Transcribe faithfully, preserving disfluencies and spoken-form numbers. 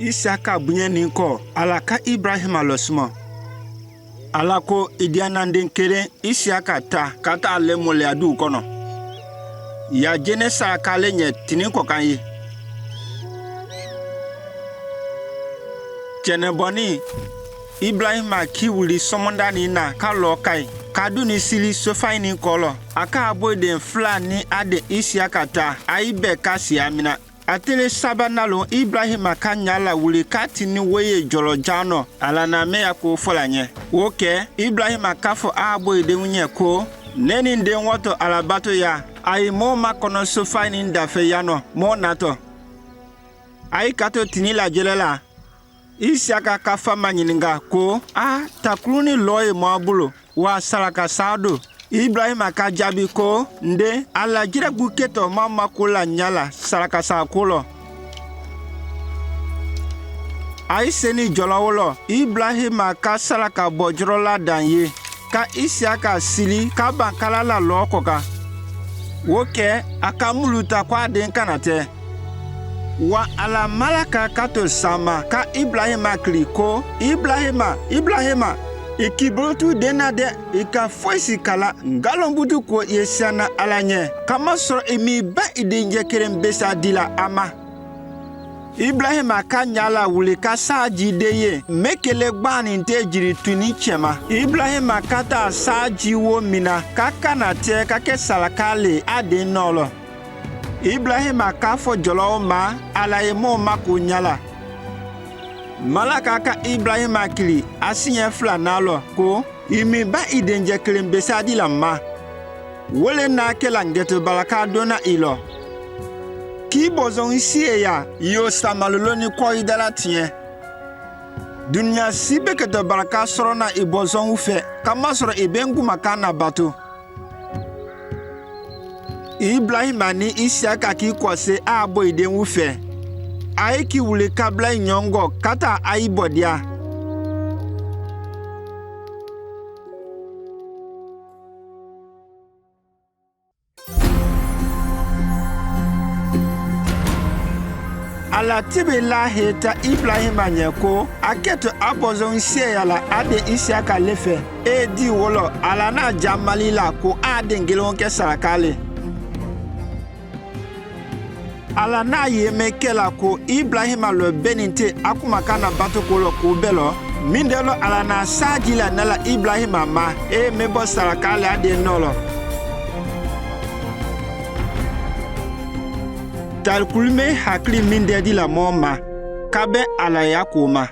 Isiaka bunyɛ ni kɔ, ala ka Ibrahima lɔsumɔ. Ala ko idi ananden kelen Isiaka ta, kata ale mole adu kɔnɔ. Ya jene saraka le nyɛ tini kɔkan yi. Kɛnɛ bɔ ni Ibrahima ki wili sɔmɔdani na ka lɔ kai, ka du ni sili sofai ni kɔlɔ. A ka aboyiden fula ni aden Isiaka ta, ayi bɛ ka si amina. Atele saba nalon Ibrahima ka nyala wili ka tini weye jɔlɔ jaanɔ, ala na meya ko fɔla nyɛ. Okɛ, Ibrahima ka fɔ aboyiden nyɛ ko, nɛni nden wɔtɔ ala bato ya, ayi mɔ ma kɔnɔ sofai ni dafɛ yanɔ, mɔ natɔ. Ayi kato tini lajɛlɛ la. Isiaka ka fa maɲininga ko, a, takuruni lɔye mɔ abulo, wa saraka sa do? Ibrahima ka jaabi ko, nde, ala jira guketɔ mama ko la nyala saraka sa ko lɔ. Ayi seni jɔlɔ wolɔ, Ibrahima ka saraka bɔ jɔrɔ la dan ye. Ka Isiaka sili ka ban kala la lɔɔ kɔka. Okɛ, a ka mulu ta kɔ aden kana tɛ. Wa ala malaka kato sama ka Ibrahima kili ko, Ibrahima, Ibrahima. I ki bolotu dena dɛ, i ka foisi kala, ngalɔ butu ko ye siana ala nyɛ. Ka masɔrɔ i mi ba i denjɛ kelen besa dila ama. Ibrahima ka nyala wili ka saaji de ye, mekele gbani te jiri tuni cɛma. Ibrahima ka ta saaji wo mina, ka kana tɛ ka kɛ saraka le aden nɔlɔ. Ibrahima ka fɔ jɔlɔ ma, ala ye mɔ ma ko nyala. Malaka ka Ibrahima kili, asinyɛ fula nalɔ, ko, i mi ba i denjɛ kelen besa dila ma. Wele na kɛ la ngɛtɔ baraka dona i lɔ. Ki bɔzɔn i sie ya, yo sama lolo ni kɔ i dara tiɲɛ. Dunya si bekɛtɔ baraka sɔrɔ na i bɔzɔn u fɛ, ka masɔrɔ i be nguma ka na bato. Ibrahima ni Isiaka ki kɔse aboyiden u fɛ. Ayi ki wili ka bla i nyɔngɔ, ka ta ayi bɔ dia. Ala tibe la he ta Ibrahima nyɛ ko, akɛto abɔzɔn sie ya la aden Isiaka le fɛ. Edi wolɔ, ala na ja mali la ko aden gelon kɛ saraka le. Ala na ye mekɛ la ko Ibrahima lɔ beni te akuma ka na bato ko lɔ ko bɛ lɔ. Mindɛ lɔ ala na saaji la nala Ibrahima ma, e mebɔ saraka le aden nɔlɔ. Tarikulme hakili mindɛ dila mɔ ma, ka bɛ ala ya ko ma.